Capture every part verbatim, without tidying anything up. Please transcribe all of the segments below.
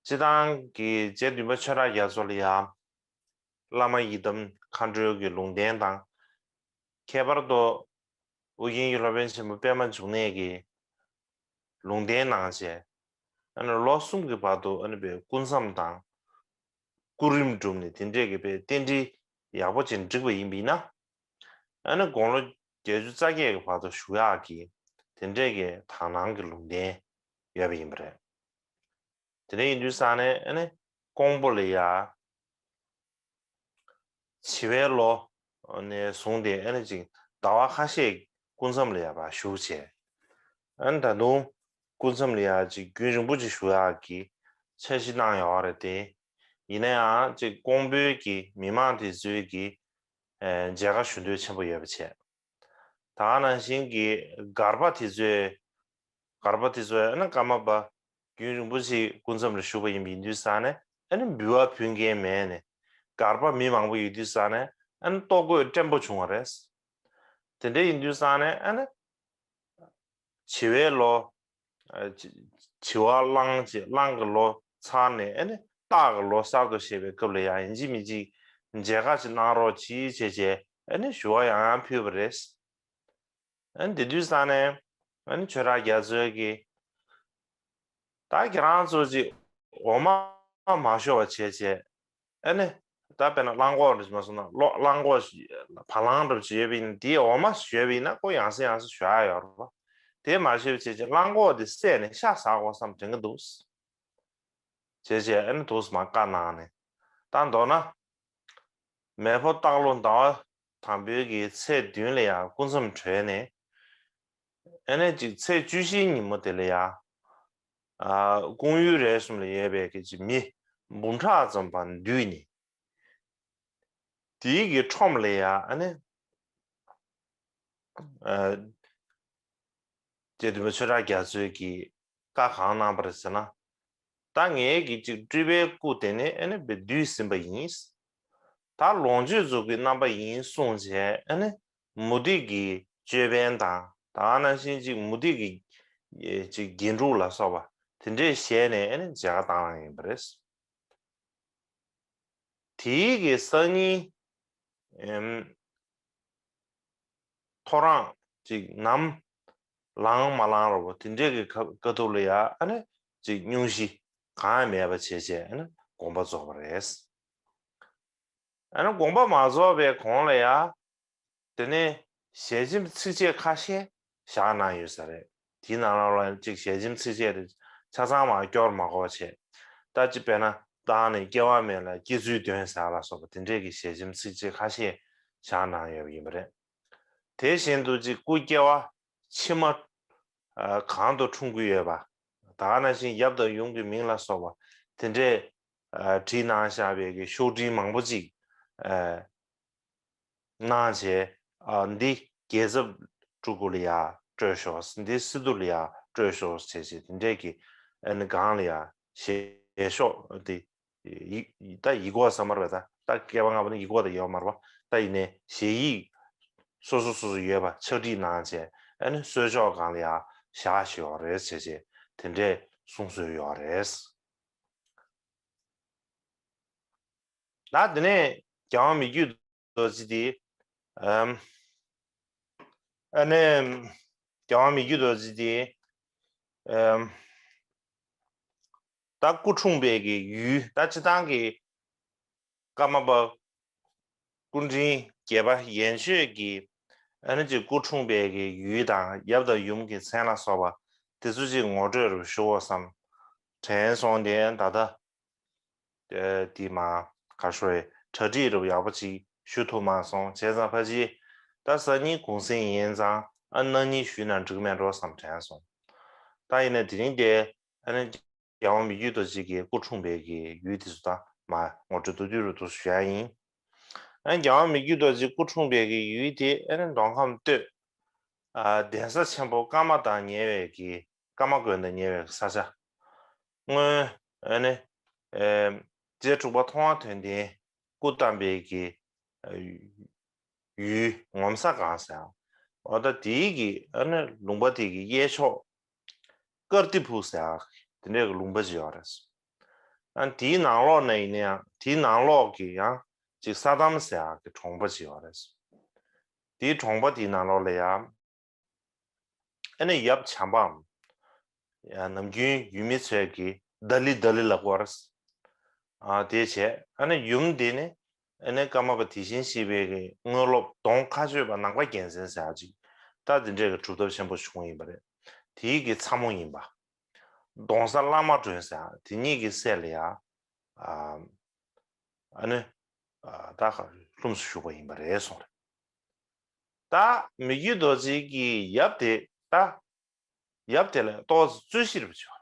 སྤྱི་བཏང་གི་རྗེ་བདུན་པ་ཆོས་གྲགས་རྒྱ་མཚོ་ལ་ཡང་བླ་མ་ཡི་དམ་མཁའ་འགྲོའི་གི་ལུང་བསྟན་དང་། ཁྱད་པར་དུ་ཨོ་རྒྱན་གྱི་སློབ་དཔོན་ཆེན་པོ་པདྨ་འབྱུང་གནས་ཀྱི་ལུང་བསྟན་གནང་བྱས། ཨ་ནི་ལོ་གསུམ་གྱི་བར་དུ་ཨ་ནི་པའི་སྐུ་མཚམས་དང་། སྐུ་རིམ་བསྒྲུབས་ནས་དེ་འདྲས་ཀྱི་པའི་རྟེན་འབྲེལ་ཡག་པོ་ཅིག་འགྲིག་པ་ཡིན་པས་ན། ཨ་ནི་དགུང་ལོ་བརྒྱད་ཅུ་རྩ་བརྒྱད་ཀྱི་བར་དུ་བཞུགས་ཡག་གི་དེ་འདྲས་ཀྱི་དག་སྣང་གི་ལུང་བསྟན་ཡོད་པ་ཡིན་པ་རེད། དེ་འདྲ་ཡིན་དུས་ཙང་ནས་ཨ་ནི་ཀོང་པོ་ལ་ཡ། བྱི་བའི་ལོ་ནས་བཟུང་སྟེ་ཨ་ནི་ཅིག་ཟླ་བ་ཁ་ཤས་སྐུ་མཚམས་ལ་ཡ་བ་བཞུགས་བྱས། ཨ་ནི་ད་དུང་སྐུ་མཚམས་ལ་ཡ་ཅིག་རྒྱུན་རིང་པོ་ཅིག་བཞུགས་ཡག་གི་འཆར་གཞི་གནང་ཡོད་རེད་དེ། ཡིན་ན་ཡང་ཅིག་ཀོང་པོའི་གི་མི་མང་དེ་ཚོའི་གི་ཨེ་མཇལ་ཁ་ཞུ་འདོད་ཆེན་པོ་ཡོད་པ་བྱས། ད་ག་ནང་བཞིན་གྱི་སྒར་པ་དེ་ཚོས། སྒར་པ་དེ་ཚོས་ཨ་ནི་ཀརྨ་པ་རྒྱུན་རིང་པོ་ཞིག་སྐུ་མཚམས་ལ་བཞུགས་པ་ཡིན་པ་ཡིན་དུས་ཙང་ནས་ཨ་ནི་འབུལ་བ་ཕུལ་མཁན་མེད་ནས། སྒར་པ་མི་མང་པོ་ཡོད་དུས་ཙང་ནས་ཨ་ནི་ལྟོ་གོས་བཀྲེན་པོ་བྱུང་བ་རེད། དེ་འདྲ་ཡིན་དུས་ཙང་ནས་ཨ་ནི་བྱི་བའི་ལོ། ཨ་བྱི་བྱི་བ་གླང་བྱེད་གླང་གི་ལོ་ཚར་ནས་ཨ་ནི་སྟག་གི་ལོ་གསར་དུ་བཞད་པའི་སྐབས་ལ་ཡང་ཡིན་གཅིག་མིན་གཅིག་མཇལ་ཁ་ཅིག་གནང་རོགས་གྱིས་བྱས་བྱས་ཨ་ནི་ཞུ་བ་ཡང་ཡང་ཕུལ་བ་རེད། ཨ་ནི་དེ་དུས་ཙང་ནས་ཨ་ནི་ཆོས་གྲགས་རྒྱ་མཚོས་ཀྱིས། ད་ཁྱེད་རང་ཚོ་ཅིག་འོ་མ་མ་ཤོར་བ་བྱས་བྱས། ཨ་ནི་ད་དཔེར་ན་གླང་གོག་འདྲ་ཞིག་མ་སོང་ན་གློ་གླང་གོག་བ་ལང་འདྲ་ཞིག་ཡོད་པ་ཡིན་ན་དེའི་འོ་མ་ཞིག་ཡོད་པ་ཡིན་ན་ཁོ་ཡང་སེ་ཡང་སེ་ཞོག་ཡ་ཡོད་རེད་པ། དེ་མ་ཤོར་བ་བྱས་བྱས་གླང་གོག་དེ་བསད་ནས་ཤ་ཟ་དགོས་བསམ་དྲན་གྱི་འདུག་བྱས་བྱས་ཨ་ནི་འདུག་སེ་མ་བཀའ་གནང་ནས། ད་མདོར་ན། མེ་ཕོ་སྟག་ལོ་ཟླ་བ་དང་པོའི་གི་ཚེས་བདུན་ལ་ཡང་སྐུ་མཚམས་གྲོལ་ནས། ཨ་ནི་ཅིག་ཚེས་བཅུ་བཞིའི་ཉིན་མོ་དེ་ལ་ཡང་། ཨ་ཀོང་ཡུལ་རེ་གསུམ་ལ་ཡོད་པའི་གི་ཅིག་མི་འབུམ་ཕྲག་ཙམ་པ་འདུས་ནས། དེའི་གི་ཁྲོམ་ལ་ཡང་ཨ་ནི། ཨ་རྗེ་བདུན་པ་ཆོས་གྲགས་རྒྱ་མཚོས་ཀྱིས་བཀའ་གང་གནང་པ་རེད་ཟེར་ན། ད་ངའི་གི་ཅིག་སྤྲུལ་པའི་སྐུ་དེ་ནི་ཨ་ནི་བའི་བསྡུས་ཟིན་པ་ཡིན། ད་ལོངས་སྤྱོད་རྫོགས་ཀྱི་རྣམ་པ་ཡིན་གསུངས་བྱས་ཨ་ནི་མུ་སྟེགས་ཀྱི་ཅོད་པན་དང་ད་ག་ནང་བཞིན་ཅིག་མུ་སྟེགས་ཀྱི་ཅིག་རྒྱན་དྲུག་ལ་སོགས་པ་དེ་འདྲས་བཞེས་ནས་ཨ་ནི་མཇལ་ཁ་བཏང་གནང་ཡིན་པ་རེད། དེའི་གི་སང་ཉིན། ཨེམ། ཐོ་རངས་ཅིག་ནམ་ལངས་མ་ལངས་རོ་བོ་དེ་འདྲས་ཀྱི་ཁ་དཀའ་ཐུབ་ལ་ཡ་ཨ་ནི་ཅིག་སྙུང་གཞི་གང་ཡང་མེད་པ་བྱས་བྱས་ཨ་ནི་དགོངས་པ་རྫོགས་པ་རེད། ཨ་ནི་དགོངས་པ་མ་རྫོགས་པའི་གོང་ལ་ཡ། དེ་ནས་ཞལ་ཆེམས་ཚིགས་བཅད་ཁ་ཤས་བཞག་གནང་ཡོད་ས་རེད། དེའི་ནང་ལ་ལ་ཅིག་ཞལ་ཆེམས་ཚིགས་བཅད་དེ་ཆ་ཚང་མ་སྐྱོར་མ་དགོས་པ་བྱས། ད་ཅི་དཔེར་ན་བདག་ནི་སྐྱེ་བ་མེད་ལ་སྐྱེ་ཚུལ་སྟོན་ཟེར་ལ་སོགས་པ་དེ་འདྲས་ཀྱི་ཞལ་ཆེམས་ཚིགས་བཅད་ཁ་ཤས་བཞག་གནང་ཡོད་པ་ཡིན་པ་རེད། དེ་བཞིན་དུ་ཅིག་སྐུ་སྐྱེ་བ་ཕྱི་མ་གང་དུ་འཁྲུངས་ཀྱི་ཡོད་པ། ད་ག་ནང་བཞིན་ཡབ་དང་ཡུམ་གྱི་མིང་ལ་སོགས་པ་དེ་འདྲས་བྲིས་གནང་བཞག་པའི་གི་ཤོག་དྲིལ་མང་པོ་ཅིག་གནང་བྱས། ཨ་འདི་རྒྱལ་ཚབ་སྤྲུལ་སྐུ་ལ་ཡ་སྤྲོད་ཤོག་འདི་སི་ཏུ་ལ་ཡ་སྤྲོད་ཤོག་བྱས་བྱས་དེ་འདྲས་ཀྱི་ཨ་ནི་སྒང་ལ་ཡ་ཞལ་ཤོག་དེ་ཡིག་ད་ཡིག་སྐོགས་ཟེར་མ་རེད་པ། ད་ད་སྐྱེ་བ་སྔ་མ་ནི་ཡིག་སྐོགས་ད་ཡོད་མ་རེད་པ། ད་ཡིན་ནའི་ཞལ་ཡིག་སོ་སོ་སོ་སོ་ཡོད་པ་ཕྱག་བྲིས་གནང་བྱས་ཨ་ནི་གསོལ་ལྕོག་སྒང་ལ་ཡ་བཞག་བཞག་ཡོད་རེད་བྱས་བྱས་དེ་འདྲས་གསུང་སྲོལ་ཡོད་རེད། ད་དེ་ནས་རྒྱལ་དབང་མི་བསྐྱོད་རྡོ་རྗེ་དེ། ཨམ། ཨ་ནི། རྒྱལ་དབང་མི་བསྐྱོད་རྡོ་རྗེ་དེ། ཨམ། ད་སྐུ་འཁྲུངས་པའི་གི་ཡུལ་ད་སྤྱི་བཏང་གི་ཀརྨ་པ་སྐུ་ཕྲེང་བརྒྱད་པ་ཡན་ཆོད་ཀྱི་ཨ་ནི་ཅིག་སྐུ་འཁྲུངས་པའི་གི་ཡུལ་དང་ཡབ་དང་ཡུམ་གྱི་མཚན་ལ་སོགས་པ་དེ་ཚོ་ཅིག་ངོ་སྤྲོད་རུ་ཞུ་འོ་བསམ་དྲན་སོང་སྟེ་ད་ལྟ། དེ་མ་ག་ཤོད་གྲ་སྒྲིག་རུ་ཡག་པོ་ཅིག་ཞུ་ཐུབ་མ་སོང་བྱས་ཙང་ཕ་ཅི་ད་སང་ཉིན་གུང་སེང་ཡིན་ཙང་ཨ་གནངས་ཉིན་ཞུས་ན་འགྲིག་མེད་འགྲོ་བསམ་དྲན་སོང་། ད་ཡིན་ན་དེ་རིང་དེ་ཨ་ནི་རྒྱལ་དབང་མི་བསྐྱོད་རྡོ་རྗེ་གི་སྐུ་འཁྲུངས་པའི་གི་ཡུལ་དེ་ཚོ་ད་མ་ངོ་སྤྲོད་མདོར་བསྡུས་རུ་དུ་ཞུ་ཡ་ཡིན། ཨ་ནི་རྒྱལ་དབང་མི་བསྐྱོད་རྡོ་རྗེ་སྐུ་འཁྲུངས་པའི་གི་ཡུལ་དེ་ཨ་ནི་མདོ་ཁམས་སྟོད། ཨ་གདན་ས་ཆེན་པོ་ཀརྨ་དང་ཉེ་བའི་གི་ཀརྨ་དགོན་དང་ཉེ་བའི་ས་ཆ། སྔོན་ཨ་ནི་ཨེ་རྗེ་དྲུག་པ་མཐོང་བ་དོན་ལྡན་སྐུ་བལྟམས་པའི་གི་ཡུལ་ངོ་མཚར་སྒང་ཟེར། འོ་ད་དེའི་གི་ཨ་ནི་ལུང་པ་དེ་གི་གཡས་ཕྱོགས་ཀར་ཏི་ཕུ་ཟེར་དེ་འདྲའི་གི་ལུང་པ་ཅིག་ཡོད་རེད། ཨ་དེའི་ནང་ལོགས་ནས་ཡིན་ན་ཡང་དེའི་ནང་ལོགས་ཀྱི་ཡང་ཅིག་ས་དམ་ཟེར་ཡག་གི་གྲོང་པ་ཅིག་ཡོད་རེད། དེའི་གྲོང་པ་དེའི་ནང་ལོགས་ལ་ཡང་ཨ་ནི་ཡབ་བྱམས་པའམ་ཡང་ནམ་རྒྱུན་ཡུལ་མི་ཚོས་ཀྱི་ལྡ་ལི་ལྡ་ལི་ལབ་ཀྱི་ཡོད་རེད། ཨ་དེ་བྱས་ཨ་ནི་ཡུམ་དེ་ནི་ཨ་ནི་ཀརྨ་པ་དེ་བཞིན་གཤེགས་པའི་གི་དངོས་སློབ་གདོང་མཁའ་སྤྱོད་པ་ནང་པ་རྒྱལ་མཚན་ཟེར་ཡག་ཅིག་ད་དེ་འདྲའི་གི་གྲུབ་ཐོབ་ཆེན་པོ་བྱུང་ཡིན་པ་རེད། དེའི་གི་ཚ་མོ་ཡིན་པ། གདོང་བཟའ་བླ་མ་སྒྲོན་ཟེར་ཡག་དེ་གཉིས་ཀྱི་སྲས་ལ་ཡ། ཨ་ཨ་ནི་ཨ་ད་ཁ་ལྷུམས་སུ་ཞུགས་པ་ཡིན་པ་རེད་གསུངས་རེད། ད་མི་བསྐྱོད་རྡོ་རྗེ་གི་ཡབ་དེ་ད་ཡབ་དེ་ལ་ཏོག་ཙམ་རྩོད་གཞི་རེད་པ་བྱུང་།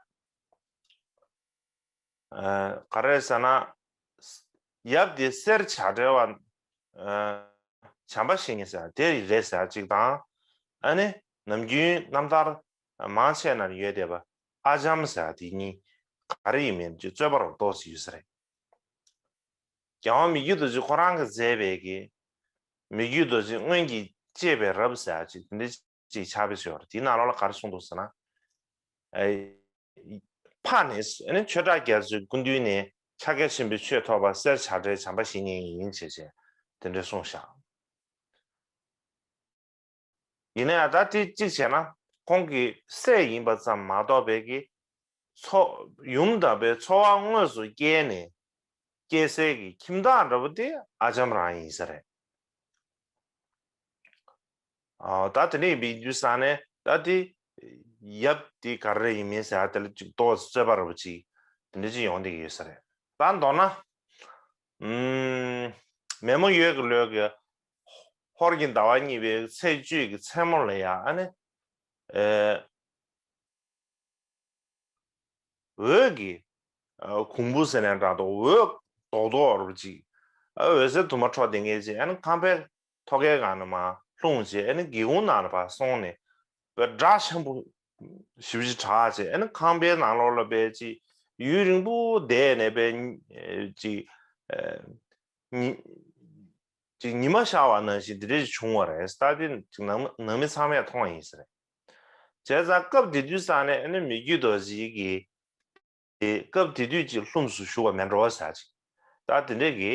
ཨ་ག་རེ་ཟེར་ན། ཡབ་དེ་སེར་བྱ་བྲལ་བ་ཨ་བྱམས་པ་བཤེས་གཉེན་ཟེར་དེ་རེད་ཟེར་གཅིག་དང་། ཨ་ནི་ནམ་རྒྱུན་རྣམ་ཐར་མང་ཆེ་ན་ཡོད་བསྡད་པ་ཨ་བྱམས་ཟེར་དེ་གཉིས་ག་རེ་ཡིན་མིན་གྱི་རྩོད་པ་རུ་ཏོག་ཙམ་ཡོད་ས་རེད། རྒྱལ་དབང་མི་བསྐྱོད་རྡོ་རྗེ་ཁོ་རང་གིས་མཛད་པའི་གི་མི་བསྐྱོད་རྡོ་རྗེ་སྔོན་གྱི་གཅེས་པའི་རབས་ཟེར་ཅིག་དེ་འདྲ་ཅིག་ཆགས་པའི་ཞོར་དེའི་ནང་ལོགས་ལ་ག་རེ་གསུངས་འདུག་ཟེར་ན། ཨེ་ཕ་ནི་ཨ་ནི་ཆོས་གྲགས་རྒྱ་མཚོའི་སྐུ་མདུན་ནས་ཕྱག་རྒྱ་ཆེན་པོའི་ཆོས་ཐོབ་པ་སེར་བྱ་བྲལ་བྱམས་པ་བཤེས་གཉེན་ཡིན་ཞེས་བྱས་དེ་འདྲ་གསུངས་བཞག་ཡིན་ན་ཡང་ད་དེ་གཅིག་བྱས་ན་ཁོང་གི་སྲས་ཡིན་པ་ཙམ་མ་གཏོགས་པའི་གི་འཚོ་ཡུམ་དམ་པའི་འཚོ་བ་དངོས་སུ་སྐྱེལ་ནས་སྐྱེལ་སའི་གི་ཁྱིམ་བདག་འདྲ་པོ་དེ་ཨ་བྱམས་རང་ཡིན་ས་རེད། ཨ་ད་དེ་འདྲ་ཡིན་པའི་དུས་ཙང་ནས་ད་དེ་ཡབ་དེ་ག་རེ་ཡིན་མིན་ཟེར་ཡ་དེ་ལ་ཅིག་ཏོག་ཙམ་རྩོད་པ་འདྲ་པོ་ཅིག་དེ་འདྲ་ཅིག་ཡོང་བསྡད་ཀྱི་ཡོད་ས་རེད། ད་མདོར་ན། ཨུམ། མེ་མོ་ཡོས་ཀྱི་ལོས་ཀྱི་ཧོར་གྱི་ཟླ་བ་གཉིས་པའི་ཚེས་བཅུ་གི་མཚན་མོ་ལ་ཡ་ཨ་ནི། ཨེ། འོད་ཀྱི་ཨ་གོང་བུ་ཟེར་ནའི་འདྲ་འདུག་འོད་རྡོག་རྡོག་འོར་ཅིག་ཨ་འོད་ཟེར་དུ་མ་འཕྲོ་བསྡད་མཁན་ཅིག་ཨ་ནི་ཁང་པའི་ཐོག་ཁའི་སྒང་ནས་མར་ལྷུང་བྱས་ཨ་ནི་སྒེའུ་ཁུང་ནང་ལ་ཕར་སོང་ནས་དཔེ་སྒྲ་ཆེན་པོ་ཞེ་པོ་ཅིག་གྲགས་བྱས་ཨ་ནི་ཁང་པའི་ནང་ལོགས་ལ་དཔེ་ཅིག་ཡུན་རིང་པོ་བསྡད་ནས་དཔེ་ཅིག་ཨ་ཉི་ཅིག་ཉི་མ་ཤར་བ་ནང་བཞིན་དེ་འདྲ་ཞིག་བྱུང་བ་རེད། ད་དེ་ཅིག་ནང་ནང་མི་ཚང་མས་མཐོང་བ་ཡིན་ས་རེད། བྱས་ཙང་སྐབས་དེ་དུས་ཙང་ནས་ཨ་ནི་མི་བསྐྱོད་རྡོ་རྗེ་གིས་དེ་སྐབས་དེ་དུས་ཀྱི་ལྷུམས་སུ་ཞུགས་པ་མེད་འགྲོ་ཟེར་ཅིག་ད་དེ་འདྲས་ཀྱི་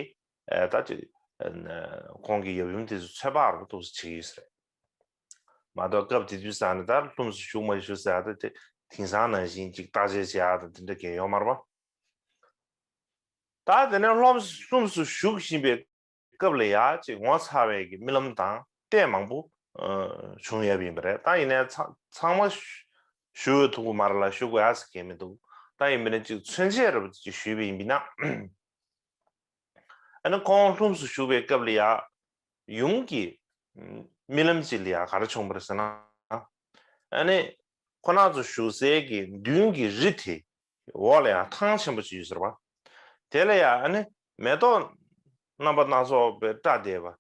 ཨ་ད་ཅིག་ཨ་ཁོང་གི་ཡབ་ཡུམ་དེ་ཚོ་ཚོད་དཔག་རུ་ཏོག་ཙམ་བྱེད་ཀྱི་ཡོད་ས་རེད། མ་གཏོགས་སྐབས་དེ་དུས་ཙང་ནས་ད་ལྷུམས་སུ་ཞུགས་མ་ཞུགས་ཟེར་ཡ་ད་དེ་དེང་སང་ནང་བཞིན་ཅིག་བརྟག་དཔྱད་བྱེད་ཡ་ད་དེ་འདྲ་གང་ཡོད་མ་རེད་པ། ད་དེ་ནས་ལྷུམས་ལྷུམས་སུ་ཞུགས་བཞིན་པའི་སྐབས་ལ་ཡ་ཅིག་ངོ་མཚར་བའི་གི་རྨི་ལམ་དང་ལྟས་མང་པོ་ཨ་བྱུང་ཡོད་པ་ཡིན་པ་རེད། ད་ཡིན་ནའི་ཚང་ཚང་མ་ཞུ་ཞུ་འོས་ཐུབ་ཀྱི་མ་རེད་ལ་ཞུ་དགོས་ཡ་ཟེར་མཁན་མི་འདུག་ད་ཡིན་པ་ནི་ཅིག་མཚོན་བྱེད་རེ་བ་ཅིག་ཞུས་པ་ཡིན་པས་ན། ཨ་ནི་ཁོང་ལྷུམས་སུ་ཞུགས་པའི་སྐབས་ལ་ཡ་ཡུམ་གྱི་རྨི་ལམ་ཅིག་ལ་ཡ་ག་རེ་བྱུང་བ་རེད་ཟེར་ན། ཨ་ནི་ཁོང་རྣམ་ཚོ་བཞུགས་སའི་གི་མདུན་གྱི་རི་དེ་འོག་ལ་ཡང་ཐང་ཆེན་པོ་ཅིག་ཡོད་ཟེར་བ། དེ་ལ་ཡང་ཨ་ནི་མེ་ཏོག་རྣམ་པ་སྣ་ཚོགས་པའི་བཀྲ་བསྡད་པ།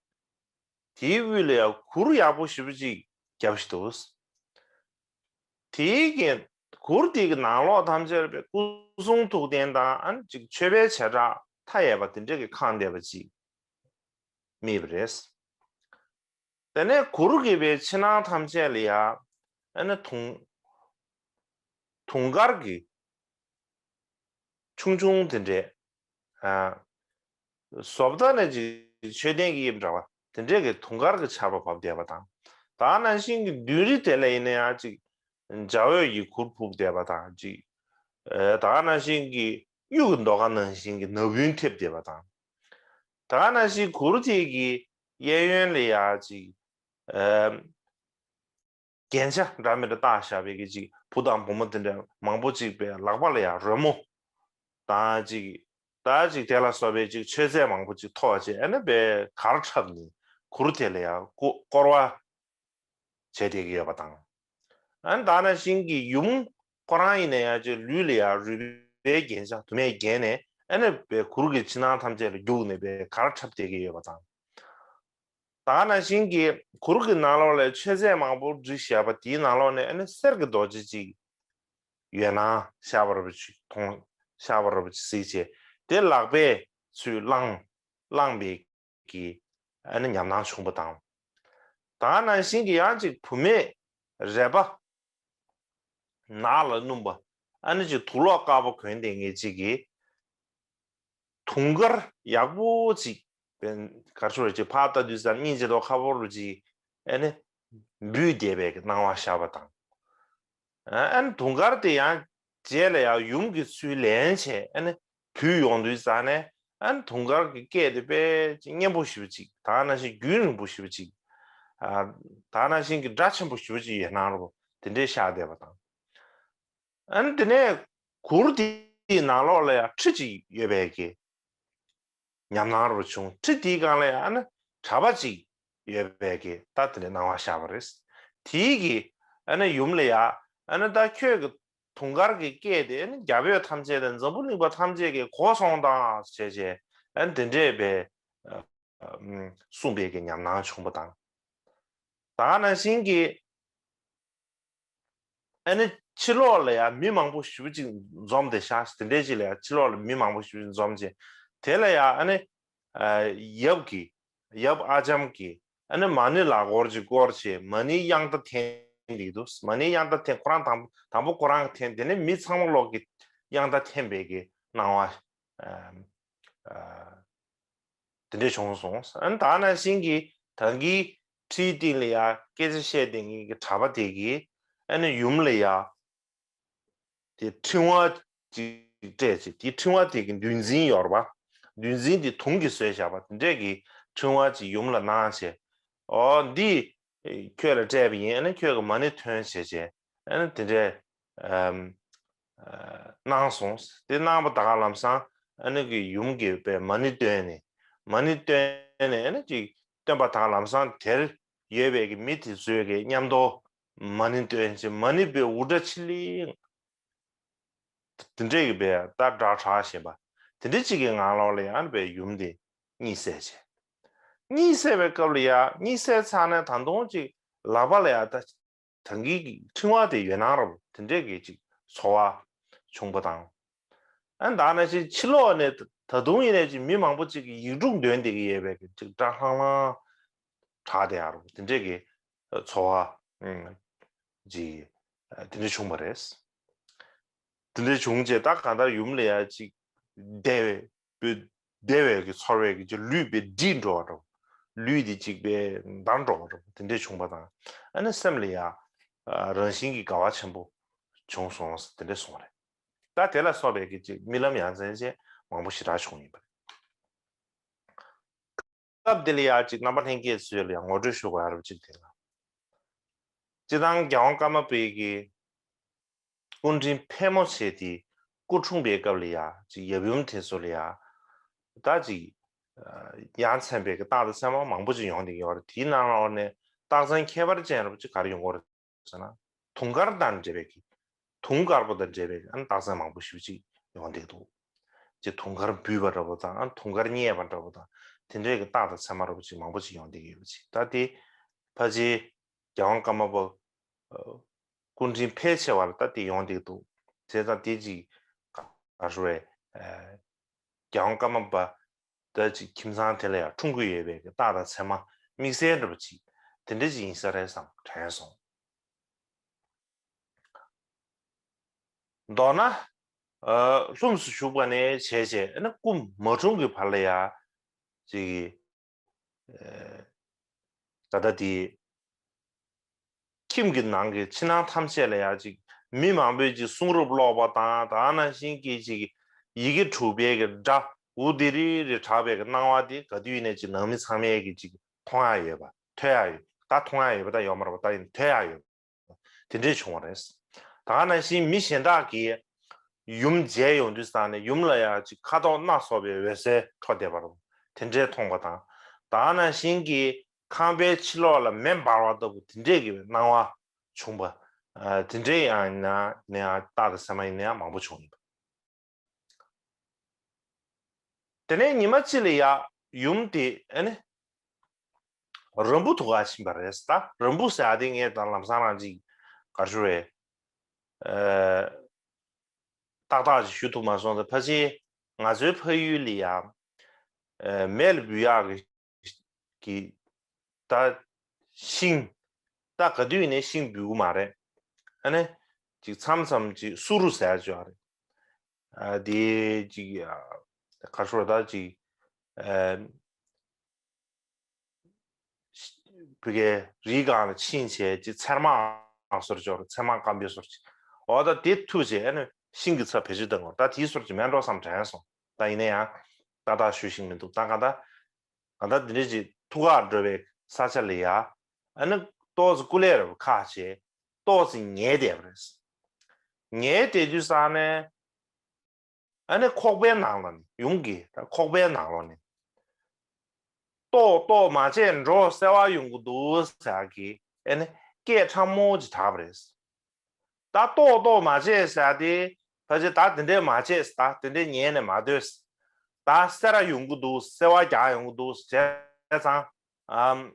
དེའི་དབུས་ལ་ཡང་གུར་ཡག་པོ་ཞེ་པོ་ཅིག་བརྒྱབ་བཞག་འདུག་དེའི་གི་གུར་དེ་གི་ནང་ལོགས་ཐམས་ཅད་ལ་དཔེ་སྐུ་གསུང་ཐུགས་རྟེན་དང་ཨ་ནི་ཅིག་མཆོད་པའི་བྱེ་བྲག་མཐའ་ཡས་པ་དེ་འདྲ་གི་ཁེངས་བསྡད་པ་ཅིག་རྨིས་པ་རེད། དེ་ནས་གུར་གྱི་བའི་ཕྱི་ནང་ཐམས་ཅད་ལ་ཡང་ཨ་ནི་དུང་དུང་དཀར་གྱི་ཆུང་ཆུང་དེ་འདྲས། ཨ། བཟོ་ལྟ་ནས་ཅིག་མཆོད་རྟེན་གྱི་དབྱིབས་འདྲ་བ་དེ་འདྲས་ཀྱི་དུང་དཀར་གྱི་ཆར་པ་བབས་བསྡད་པ་དང་། ད་ག་ནང་བཞིན་གྱི་མདུན་རི་དེ་ལ་ཡིན་ན་ཡང་ཅིག་འཇའ་འོད་ཀྱི་གུར་ཕུབ་བསྡད་པ་དང་ཅིག་ཨ། ད་ག་ནང་བཞིན་གྱི་གཡུ་གི་ཟློས་གར་ནང་བཞིན་གྱི་ན་བུན་ཐེབས་བསྡད་པ་དང་། ད་ག་ནང་བཞིན་གུར་དེ་གི་གཡས་གཡོན་ལ་ཡ་ཅིག་ཨ། རྒྱན་ཆ་འདྲ་མི་འདྲ་བཏགས་བཞག་པའི་གི་ཅིག་བུ་དང་བུ་མོ་དེ་འདྲ་མང་པོ་ཅིག་པའི་ལག་པ་ལ་ཡང་རོལ་མོ་དང་ཅིག་ད་ཅིག་དེ་ལ་སོགས་པའི་ཅིག་མཆོད་རྫས་མང་པོ་ཅིག་ཐོགས་བྱས་ཨ་ནི་པའི་གར་འཁྲབ་ནས་གུར་དེ་ལ་ཡང་བསྐོ་བསྐོར་བ་བྱས་བསྡད་ཀྱི་ཡོད་པ་དང་། ཨ་ནི་ད་ནང་བཞིན་གྱི་ཡུམ་ཁོ་རང་ཡིན་ན་ཡང་ཅིག་ལུས་ལ་ཡང་རུས་པའི་རྒྱན་ཆ་དུ་མས་བརྒྱན་ནས་ཨ་ནི་པའི་གུར་གྱི་ཕྱི་ནང་ཐམས་ཅད་ལ་རྒྱུགས་ནས་པའི་གར་འཁྲབ་བསྡད་ཀྱི་ཡོད་པ་དང་། ད་ག་ནང་བཞིན་གྱི་གུར་གྱི་ནང་ལོགས་ལ་མཆོད་རྫས་མང་པོ་བསྒྲིགས་བཞག་པ་དེའི་ནང་ལོགས་ནས་ཨ་ནི་གསེར་གྱི་རྡོ་རྗེ་གཅིག་ཡོད་ན་ཤར་བ་ར་བ་ཅིག་མཐོང་ཤར་བ་ར་བ་ཅིག་གཟིགས་བྱས་དེ་ལག་པས་ཚུར་བླངས་བླངས་པའི་གི་ཨ་ནི་ཉམས་སྣང་བྱུང་བ་དང་། ད་ག་ནང་བཞིན་གྱི་ཡང་ཅིག་བུད་མེད་རལ་པ་ནག་ལ་སྣུམ་པ་ཨ་ནི་ཅིག་དུག་ལོག་དཀར་པོ་གོན་བསྡད་མཁན་ཅིག་གིས་ དུང་དཀར་ཡག་པོ་ཅིག་ག་རེ་ཟེར་ཅིག་ཕར་ལྟ་དུས་ཙམ་སྙིང་རྗེ་དོ་ཁ་པོ་རུ་ཅིག་ཨ་ནི་འབུད་བསྡད་པའི་གི་སྣང་བ་ཤར་བ་དང་། ཨ་ནི་དུང་དཀར་དེ་ཡང་རྗེས་ལ་ཡང་ཡུམ་གྱི་ཚུལ་ལེན་བྱས་ཨ་ནི་བུད་ཡོང་དུས་ཙམ་ནས་ཨ་ནི་དུང་དཀར་གྱི་སྐད་དེ་དཔེ་སྙན་པོ་ཞེ་པོ་ཅིག་ད་ནང་བཞིན་རྒྱུན་རིང་པོ་ཞེ་པོ་ཅིག་ཨ་ད་ནང་བཞིན་གྱི་སྒྲ་ཆེན་པོ་ཞེ་པོ་ཅིག་ཡོད་སྣང་རོ་དེ་འདྲའི་ཤར་བསྡད་པ་དང་། ཨ་ནི་དེ་ནས་གུར་དེའི་ནང་ལོགས་ལ་ཡང་ཁྲི་གཅིག་ཡོད་པའི་གི་ཉམས་སྣང་རུ་བྱུང་། ཁྲི་དེའི་སྒང་ལ་ཡང་ཨ་ནི་གྲྭ་པ་གཅིག་ཡོད་པའི་གི་ད་དེ་འདྲའི་སྣང་བ་ཤར་བ་རེད། དེའི་གི་ཨ་ནི་ཡུམ་ལ་ཡང་ཨ་ནི་ད་ཁྱོད་ཀྱི་དུང་དཀར་གྱི་སྐད་དེ་ཨ་ནི་རྒྱ་བོད་ཐམས་ཅད་དང་འཛམ་བུ་གླིང་པ་ཐམས་ཅད་ཀྱིས་གོ་སོང་དང་ཞེས་བྱས་ཨ་ནི་དེ་འདྲས་པའི་གསུངས་པའི་གི་ཉམས་སྣང་བྱུང་བ་དང་། ད་ག་ནང་བཞིན་གྱི་ཨ་ནི་ཕྱི་ལོགས་ལ་ཡང་མི་མང་པོ་ཞེ་པོ་ཅིག་འཛོམས་ཏེ་ཤག་དེ་འདྲའི་ཅིག་ལ་ཡང་ཕྱི་ལོགས་ལ་མི་མང་པོ་ཞེ་པོ་ཅིག་འཛོམས་ཅིག་དེ་ལ་ཡང་ཨ་ནི་ཡབ་ཀྱི་ཡབ་ཨ་ལྕམ་གྱི་ཨ་ནི་མ་ཎི་ལག་འཁོར་ཅིག་བསྐོར་བྱས་མ་ཎི་དབྱངས་རྟ་འཐེན་འདུག་མ་ཎི་དབྱངས་རྟ་འཐེན་ཁོ་རང་དང་དང་པོ་ཁོ་རང་འཐེན། དེ་ནས་མི་ཚང་མ་ལོག་གི་དབྱངས་རྟ་འཐེན་པའི་གི་སྣང་བ་དེ་འདྲས་བྱུང་སོང་། ཨ་ནི་ད་ནང་བཞིན་གྱི་ད་གིན་ཁྲིའི་སྟེང་ལ་ཡ་སྐད་ཆ་བཤད་དེ་ངེད་ཀྱི་གྲྭ་པ་དེ་གིས་ཨ་ནི་ཡུམ་ལ་ཡ་དེ་ཕྲེང་བ་ཅིག་སྤྲད་ཅིག་དེ་ཕྲེང་བ་དེ་གི་འདུལ་འཛིན་ཡོད་རེད་པ། འདུལ་འཛིན་དེ་དུང་གིས་བཟོས་བཞག་པ་དེ་འདྲས་ཀྱི་ཕྲེང་བ་ཅིག་ཡུམ་ལ་གནང་བྱས། ཨོ་འདི་ཁྱོད་ལ་སྤྲད་པ་ཡིན། ཨ་ནི་ཁྱོད་ཀྱི་མ་ཎི་ཐོན་བྱས་བྱས་ཨ་ནི་དེ་འདྲས་ཨམ་ཨ་གནང་སོང་། དེ་གནང་པ་ད་ག་ལམ་སང་ཨ་ནི་གི་ཡུམ་གྱིས་པའི་མ་ཎི་བཏོན་ནས་མ་ཎི་བཏོན་ནས་ཨ་ནི་ཅིག་བཏོན་པ་ད་ག་ལམ་སང་དེར་ཡོད་པའི་གི་མི་དེ་ཚོས་གི་མཉམ་དུ་མ་ཎི་བཏོན་བྱས་མ་ཎི་པའི་འུར་སྒྲ་ཆི་ལི་དེ་འདྲས་ཀྱི་པའི་ད་སྒྲ་གྲགས་བཞིན་པ་དེ་འདྲས་ཅིག་གི་ངང་ལོགས་ལ་ཡང་པའི་ཡུམ་དེ་གཉིད་སད་བྱས། གཉིད་སད་པའི་སྐབས་ལ་ཡ་གཉིད་སད་ཚར་ནས་ད་དུང་ཅིག་ལག་པ་ལ་ཡ་ད་ད་གིན་གྱི་ཕྲེང་བ་དེ་ཡོད་སྣང་རབ་དེ་འདྲས་ཀྱི་ཅིག་ཚོར་བ་བྱུང་པ་དང་། ཨ་ནི་ད་ནང་བཞིན་ཕྱི་ལོགས་ནས་ད་དུང་ཡིན་ནའི་ཅིག་མི་མང་པོ་ཅིག་གིས་ཡིག་དྲུག་འདོན་བསྡད་ཀྱི་ཡོད་པའི་ཅིག་སྒྲ་ལྷང་ལྷང་གྲགས་བསྡད་ཡ་རབ་དེ་འདྲས་ཀྱི་ཚོར་བ་ཅིག་དེ་འདྲས་བྱུང་བ་རེད། དེ་འདྲས་བྱུང་རྗེས་ད་གང་ལྟར་ཡུམ་ལ་ཡ་ཅིག་བདེ་བའི་བདེ་བའི་གི་ཚོར་བའི་གི་ལུས་པའི་འདྲིས་འགྲོ་བ་འདྲ་བོ། ལུས་འདི་གཅིག་པའི་འདར་འགྲོ་བ་འདྲ་བོ་དེ་འདྲས་བྱུང་བ་དང་། ཨ་ནི་སེམས་ལ་ཡ་རང་བཞིན་གྱི་དགའ་བ་ཆེན་པོ་བྱུང་སོང་ཟེར་དེ་འདྲས་གསུངས་པ་རེད། ད་དེ་ལ་སོགས་པའི་གི་ཅིག་རྨི་ལམ་ཡ་མཚན་ཅན་མང་པོ་ཞེ་དྲག་བྱུང་ཡིན་པ་རེད། སྐབས་འདི་ལ་ཡ་ཅིག་རྣམ་པ་ལྷན་རྒྱས་ཚོས་ལ་ཡ་ངོ་སྤྲོད་ཞུ་དགོས་ཡ་རབ་ཅིག་དེ་ལ། སྤྱི་བཏང་རྒྱལ་དབང་ཀརྨ་པའི་གི་སྐུ་དྲིན་ཕལ་མོ་ཆེ་དེ་སྐུ་འཁྲུངས་པའི་སྐབས་ལ་ཡ་ཅིག་ཡབ་ཡུམ་དེ་ཚོ་ལ་ཡ་ད་ཅིག་ཡ་མཚན་པའི་གི་རྟགས་དང་མཚན་མ་མང་པོ་ཅིག་ཡོང་བསྡད་ཀྱི་ཡོད་རེད། དེའི་ནང་ལོགས་ནས་རྟགས་མཚན་ཁྱད་པར་ཅན་རབ་ཅིག་ག་རེ་ཡོང་གི་ཡོད་རེད་ཟེར་ན། དུང་དཀར་དང་འབྲེལ་བའི་གི་དུང་དཀར་པོ་དང་འབྲེལ་བའི་ཨ་ནི་རྟགས་མཚན་མང་པོ་ཞེ་པོ་ཅིག་ཡོང་བསྡད་འདུག་ཅེས་དུང་དཀར་འབུད་པ་འདྲ་པོ་དང་ཨ་ནི་དུང་དཀར་མཉེས་པ་འདྲ་པོ་དང་དེ་འདྲའི་གི་རྟགས་དང་མཚན་མ་འདྲ་པོ་ཅིག་མང་པོ་ཅིག་ཡོང་བསྡད་ཀྱི་ཡོད་པ་ཅིག་ད་དེ་ཕལ་ཆེར་རྒྱལ་དབང་ཀརྨ་པ་སྐུ་དྲིན་ཕལ་ཆེ་བ་ལ་ད་དེ་ཡོང་བསྡད་འདུག་བྱས་ཙང་དེ་ཅིག་ག་རེ་ཟེར་རྒྱལ་དབང་ཀརྨ་པ་ད་ཅིག་ཁྱིམ་ཚང་དེ་ལ་ཡང་འཁྲུངས་ཀྱི་ཡོད་པའི་གི་རྟགས་དང་མཚན་མ་དམིགས་བསལ་འདྲ་པོ་ཅིག་དེ་འདྲ་ཅིག་ཡིན་ས་རེད་བསམ་དྲན་སོང་། མདོར་ན། ཨ་ལྷུམས་སུ་ཞུགས་པ་ནས་བྱས་བྱས་ཨ་ནི་སྐུ་མ་འཁྲུངས་ཀྱི་བར་ལ་ཡ་ཅིག་ད་ལྟ་དེ་ཁྱིམ་གྱི་ནང་གི་ཕྱི་ནང་ཐམས་ཅད་ལ་ཡ་ཅིག་མི་མང་པོས་ཅིག་གསུང་རབ་ཀློག་པ་དང་ད་ནང་བཞིན་གྱི་ཅིག་ཡི་གེ་དྲུག་པའི་གི་སྒྲ་འུ་དི་རི་རི་གྲགས་པའི་གི་སྣང་བ་དེ་ག་དུས་ཡིན་ནའི་ཅིག་ནང་མི་ཚང་མས་གི་ཅིག་མཐོང་ཡ་ཡོད་པ་ཐོས་ཡ་ཡོད་ད་མཐོང་ཡ་ཡོད་པ་ད་ཡོད་མ་རེད་པ་ད་ཡིན་ཐོས་ཡ་ཡོད། དེ་འདྲས་བྱུང་བ་རེད། ད་ག་ནང་བཞིན་མི་གཞན་དག་གིས་ཡུམ་མཇལ་ཡོང་དུས་ཙང་ནས་ཡུམ་ལ་ཡང་ཅིག་ཁ་དོག་སྣ་ཚོགས་པའི་འོད་ཟེར་འཕྲོ་བསྡད་པ་རེད། དེ་འདྲས་མཐོང་པ་དང་། ད་ག་ནང་བཞིན་གྱི་ཁང་པའི་ཕྱི་ལོགས་ལ་མེ་འབར་བ་ལྟ་བུ་དེ་འདྲས་ཀྱི་སྣང་བ་བྱུང་པ། དེ་འདྲས་ཡང་ཡིན་ན་ནས་ཡང་རྟགས་དང་མཚན་མ་ཡིན་ན་ཡང་མང་པོ་བྱུང་ཡིན་པ། དེ་ནས་ཉི་མ་གཅིག་ལ་ཡ་ཡུམ་དེ་ཨ་ནི་རམ་བུ་ཐུག་ག་ཕྱིན་པ་རེད། ད་རམ་བུ་ཟེར་ཡ་དེ་ངས་ད་ལམ་སང་རང་ཅིག་ག་རེ་ཞུ་རེད། ཏག་ཏག་ཅིག་ཞུ་ཐུབ་མ་སོང་། ད་ཕལ་ཆེར་ང་ཚོའི་ཕ་ཡུལ་ལ་ཡ་མེ་ལ་འབུད་ཡག་གི་གི་ད་ཤིང་ད་ག་དུས་ནས་ཤིང་འབུད་གི་མ་རེད། ཨ་ནི་ཅིག་མཚམས་མཚམས་ཅིག་སུ་རུ་ཟེར་ཅོག་རེད། ཨ་དེ་ཅིག་ ག་རེ་ཟེར་ད་ཅིག་ཨ། བི་གའི་རིའི་སྒང་ལ་ཕྱིན་བྱས་ཅིག་ཚེར་མ་བཟོ་འདྲ་ཅིག་ཚེར་མ་སྐམ་པོའི་བཟོ་འདྲ་ཅིག་འོ་ད་དེ་འཐུ་བྱས་ཨ་ནི་ཤིང་གི་རྩ་བེད་སྤྱོད་གཏང་དགོས། ད་དེའི་བཟོ་འདྲ་ཅིག་མེད་འགྲོ་བསམ་དྲན་སོང་། ད་ཡིན་ན་ཡང་ཏག་ཏག་ཞུ་ཤེས་མི་འདུག་ད་གང་ལྟར་གང་ལྟར་འདི་འདྲ་ཅིག་ཐུག་གར་འགྲོ་བའི་ས་ཆ་ལ་ཡ་ཨ་ནི་ཏོག་ཙམ་སྐུ་ལས་རེ་བ་ཁག་བྱས་ཏོག་ཙམ་ཉལ་བསྡད་པ་རེད། ཉལ་བསྡད་དུས་ཙང་ནས། ཨ་ནི་ཁོག་པའི་ནང་ལ་ནི་ཡུམ་གྱི་ཁོག་པའི་ནང་ལ་ནི། ཏོག་ཏོག་མ་བྱས་འགྲོ་གསལ་བ་ཡོང་གི་འདུག་ཟེར་གྱི་ཨ་ནི་སྐད་ཕྲ་མོ་ཅིག་གྲགས་པ་རེད། ད་ཏོག་ཏོག་མ་བྱས་ཟེར་དེ་ཕལ་ཆེར་ད་དེ་འདྲས་མ་བྱས་ད་དེ་འདྲས་ཉལ་ནས་མ་སྡོད། ད་གསལ་ར་ཡོང་གི་འདུག་གསལ་བ་རྒྱག་ཡོང་གི་འདུག་བྱས་ཙང་ཨམ།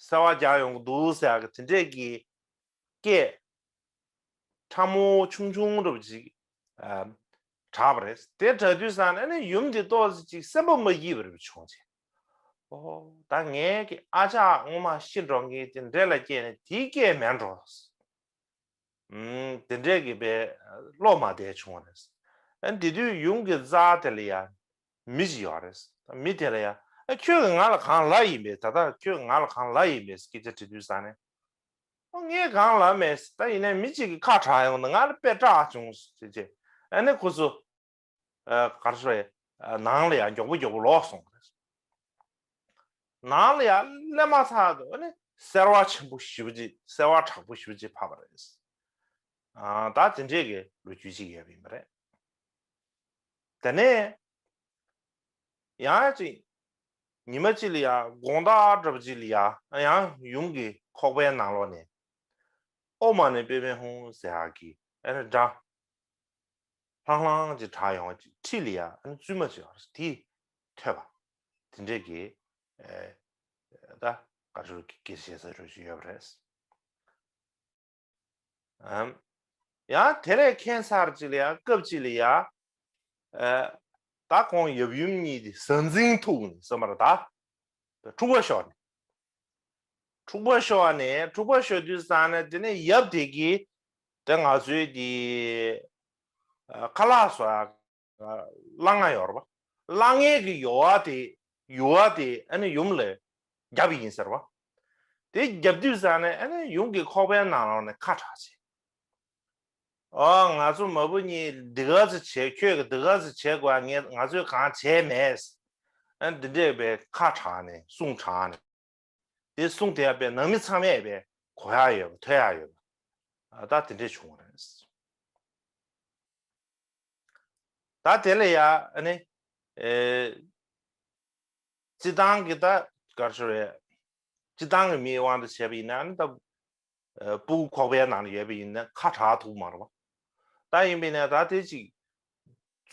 གསལ་བ་རྒྱག་ཡོང་གི་འདུག་ཟེར་གྱི་དེ་འདྲས་ཀྱི་སྐད་ཕྲ་མོ་ཆུང་ཆུང་འདྲ་པོ་ཅིག་ཨ། གྲགས་པ་རེད། དེ་གྲགས་དུས་ཙང་ནས་ཨ་ནི་ཡུམ་འདི་ཏོག་ཙམ་ཅིག་སེམས་པ་མ་སྐྱིད་པ་རེ་བྱུང་བྱས། ཨོ་ད་ངའི་གི་ཨ་ཅག་སྔོན་མ་ཤི་འགྲོ་མཁན་དེ་འདྲས་ལ་སྐྱེས་ནས་དེའི་སྐད་མེད་འགྲོ། ཨུམ། དེ་འདྲས་ཀྱི་པའི་བློ་མ་བདེ་བྱུང་བ་རེད། ཨ་འདི་དུས་ཡུམ་གྱི་རྩ་དེ་ལ་ཡ། མི་ཞིག་ཡོད་རེད། མི་དེ་ལ་ཡ། ཨ་ཁྱོད་ཀྱིས་ང་ལ་གང་ལབ་ཡིན་པས། ད་ལྟ་ཁྱོད་ཀྱིས་ང་ལ་གང་ལབ་ཡིན་པས་སྐད་ཆ་དྲིས་དུས་ཙང་ནས། ཨོ་ངས་གང་ལབ་མེད། ད་ཡིན་ནའི་མི་གཅིག་གིས་ཁ་གྲག་ཡོང་ན་ང་ལ་དཔེ་སྐྲག་བྱུང་ཟེར་བྱས། ཨ་ནི་ཁོ་ཚོ་ཨ་ག་རེ་ཟེར། ཨ་ནང་ལ་ཡ་མགྱོགས་པོ་མགྱོགས་པོ་ལོག་སོང་བ་རེད། ནང་ལ་ཡ་སླེབས་མ་ཐག་ཏུ་ཨ་ནི་གསལ་བ་ཆེན་པོ་ཞེ་པོ་ཅིག་གསལ་བ་དྲག་པོ་ཞེ་པོ་ཅིག་ཕབ་པ་རེད། ཨ་ད་དེ་འདྲས་ཀྱི་ལོ་རྒྱུས་ཅིག་ཡོད་པ་ཡིན་པ་རེད། དེ་ནས་ཡང་ཅིག་ཉི་མ་གཅིག་ལ་ཡ་དགོང་དག་འདྲ་པོ་ཅིག་ལ་ཡ་ཡང་ཡུམ་གྱི་ཁོག་པའི་ནང་ལོགས་ནས་ཨོཾ་མ་ཎི་པདྨེ་ཧཱུྃ་ཟེར་ཡག་གི་ཨ་ནི་སྒྲ་ལྷང་ལྷང་ཅིག་གྲགས་ཡོང་བ་ཅིག་འཁྲིས་ལ་ཡ་ཨ་ནི་བཙུན་མ་ཅིག་ཡོད་རེད། དེས་ཐོས་པ་དེ་འདྲས་ཀྱི་ཨེ་ད་ག་ཚོད་ཀྱི་སྐད་ཆ་བཤད་ས་རོ་ཅིག་ཡོད་པ་རེད། ཨམ། ཡང་དེ་ལས་ཁྱད་མཚར་ཅིག་ལ་ཡ་སྐབས་ཅིག་ལ་ཡ། ཨ་ད་ཁོང་ཡབ་ཡུམ་གཉིས་དེ་གཟའ་འཛིན་ཐུག་ནས་སོང་བ་རེད་ད། འཁྲུག་པ་ཤོར་ནས། འཁྲུག་པ་ཤོར་ནས་འཁྲུག་པ་ཤོར་དུས་ཙང་ནས་དེ་ནས་ཡབ་དེ་གིས་དེ་ང་ཚོའི་དེ་ཨ་ཁ་ལག་བཟོ་ཡ་གླང་ང་ཡོད་རེད་པ། གླང་ངའི་གི་ཡུ་བ་དེ་ཡུ་བ་དེ་ཨ་ནི་ཡུམ་ལ་བརྒྱབ་ཡིན་ཟེར་བ། དེ་བརྒྱབ་དུས་ཙང་ནས་ཨ་ནི་ཡུམ་གྱི་ཁོག་པའི་ནང་ལོགས་ནས་ཁ་གྲགས་བྱས། ཨོ་ང་ཚོ་མ་བུ་གཉིས་འདི་ག་ཚོད་བྱས། ཁྱོད་ཀྱིས་འདི་ག་ཚོད་བྱས་དགོས། ངས་ང་ཚོས་གང་བྱས་མེད། ཨ་འདི་འདྲས་པའི་ཁ་གྲགས་ནས་གསུང་གྲགས་ནས་དེ་གསུང་དེ་ཡ་པའི་ནང་མི་ཚང་མས་པའི་གོ་ཡ་ཡོད་པ་ཐོས་ཡ་ཡོད་པ། ཨ་ད་དེ་འདྲས་བྱུང་བ་རེད། ད་དེ་ལ་ཡ་ཨ་ནི་ཨེ། སྤྱི་བཏང་གི་ད་ག་རེ་ཟེར་རེད། སྤྱི་བཏང་གི་མིའི་དབང་དུ་བྱས་པ་ཡིན་ན་ཨ་ནི་ད་ཨ་སྤུ་གུ་ཁོག་པའི་ནང་ལ་ཡོད་པ་ཡིན་ན་ཁ་གྲག་ཐུབ་མ་རེད་པ། ད་ཡིན་པ་ཡིན་ན་ད་དེ་ཅིག་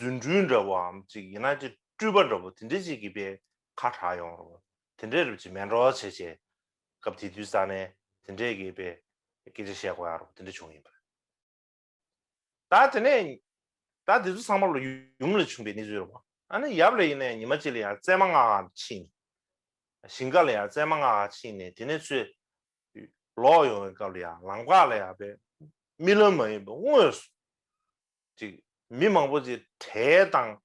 རྫུ་འཕྲུལ་འདྲ་བོའམ་ཅིག་ཡིན་ན་ཅིག་སྤྲུལ་པ་འདྲ་བོ་དེ་འདྲ་ཅིག་གིས་པའི་ཁ་གྲག་ཡོང་རེད་པ། དེ་འདྲའི་རུ་ཅིག་མེད་འགྲོ་བྱས་བྱས་སྐབས་དེ་དུས་ཙང་ནས་དེ་འདྲས་ཀྱིས་པའི་སྐད་ཆ་བཤད་དགོས་ཡ་རེད་པ། དེ་འདྲ་བྱུང་ཡིན་པ་རེད། ད་དེ་ནས་ད་དེ་ཚོ་ཚང་མ་ལོ་ཡུམ་ལ་བྱུང་བའི་གནས་ཚུལ་རེད་པ། ཨ་ནི་ཡབ་ལ་ཡིན་ནའི་ཉི་མ་གཅིག་ལ་ཡང་བཙས་མ་མངགས་ག་ཕྱིན་ནས། ཞིང་ཁ་ལ་ཡང་བཙས་མ་མངགས་ག་ཕྱིན་ནས་དེ་ནས་ཚུར་ལོག་ཡོང་བའི་སྐབས་ལ་ཡང་ལམ་ཁ་ལ་ཡང་པའི་རྨི་ལམ་མ་ཡིན་པའི་དངོས་སུ་ཅིག་མི་མང་པོ་ཅིག་བྲེལ་དང་།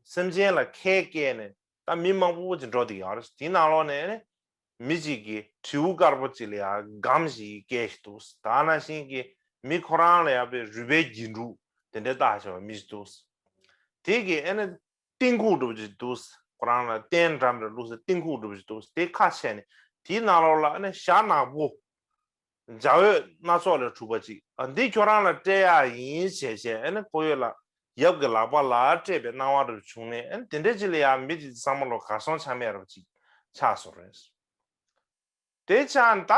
སེམས་ཅན་ལ་ཁལ་བཀལ་ནས་ད་མི་མང་པོ་ཅིག་འགྲོ་བསྡད་ཡོད་རེད། དེའི་ནང་ལོགས་ནས་ནི་མི་གཅིག་གིས་དྲེའུ་དཀར་པོ་གཅིག་ལ་ཡང་སྒམ་ཞིག་བཀལ་བཞག་འདུག་ད་ནང་བཞིན་གྱི་མི་ཁོ་རང་ལ་ཡང་པའི་རུས་པའི་རྒྱན་དྲུག་དེ་འདྲའི་བཏགས་བཞག་པ་མི་ཞིག་འདུག་དེ་གི་ཨ་ནི་ཏིང་ཁུག་འདྲ་པོ་ཅིག་འདུག་ཁོ་རང་ལ་རྟེན་འདྲ་མི་འདྲ་བླུགས་ས་ཏིང་ཁུག་འདྲ་པོ་ཅིག་འདུག་དེ་ཁ་ཕྱེ་ནས་དེའི་ནང་ལོགས་ལ་ཨ་ནི་ཞྭ་ནག་པོ། འཇའ་འོད་སྣ་ཚོགས་ལས་གྲུབ་པ་ཅིག་ཨ་འདི་ཁྱོད་རང་ལ་སྤྲད་ཡག་ཡིན་ཞེས་བྱས་ཨ་ནི་ཁོ་ཡོད་ལ་ཡབ་ཀྱི་ལག་པ་ལ་སྤྲད་པའི་སྣང་བ་རུ་བྱུང་ནས་ཨ་ནི་དེ་འདྲའི་ཅིག་ལ་ཡང་མི་དེ་ཚང་མ་ལོ་གར་སོང་ཆ་མེད་རུ་ཅིག་ཆགས་སོང་རེད། དེ་ཆགས་ད་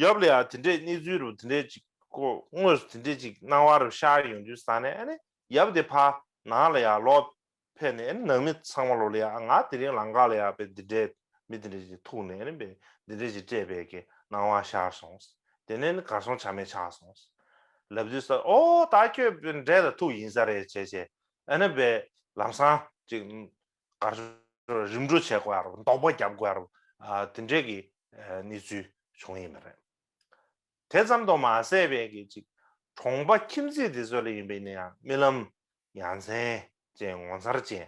ཡབ་ལ་ཡང་དེ་འདྲའི་གནས་ཚུལ་རུ་དེ་འདྲའི་ཅིག་ཁོ་དངོས་སུ་དེ་འདྲའི་ཅིག་སྣང་བ་རུ་ཤར་ཡོང་དུས་ས་ནས་ཨ་ནི་ཡབ་དེ་ཕར་ནང་ལ་ཡང་ལོག་ཕེབས་ནས་ནང་མི་ཚང་མ་ལོ་ལ་ཡ་ང་དེ་རིང་ལམ་ཁ་ལ་ཡ་པའི་འདི་འདྲའི་མི་འདི་འདྲ་ཞིག་ཐུག་ནས་ནི་པའི་འདི་འདྲ་ཞིག་སྤྲད་པའི་གི་སྣང་བ་ཤར་སོང་། དེ་ནས་ནི་གར་སོང་ཆ་མེད་ཆགས་སོང་། ལབ་དུས་ས་ཨོ་ད་ཁྱོད་པའི་འདྲེ་དང་ཐུག་ཡིན་ས་རེད་བྱས་བྱས་ཨ་ནི་པའི་ལམ་སང་ཅིག་གར་རིམ་གྲོ་བྱེད་དགོས་ཡ་རོ་འདོགས་པ་རྒྱབ་དགོས་ཡ་རོ་དེ་འདྲའི་གི་གནས་ཚུལ་བྱུང་ཡིན་པ་རེད། དེ་ཙམ་དུ་མ་ཟད་པའི་གི་ཅིག་གྲོང་པ་ཁྱིམ་མཚེས་དེ་ཚོ་ལ་ཡིན་པའི་ནི་ཡང་རྨི་ལམ། ཡ་མཚན་ཅན་ངོ་མཚར་ཅན་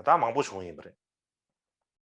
ད་མང་པོ་བྱུང་ཡིན་པ་རེད།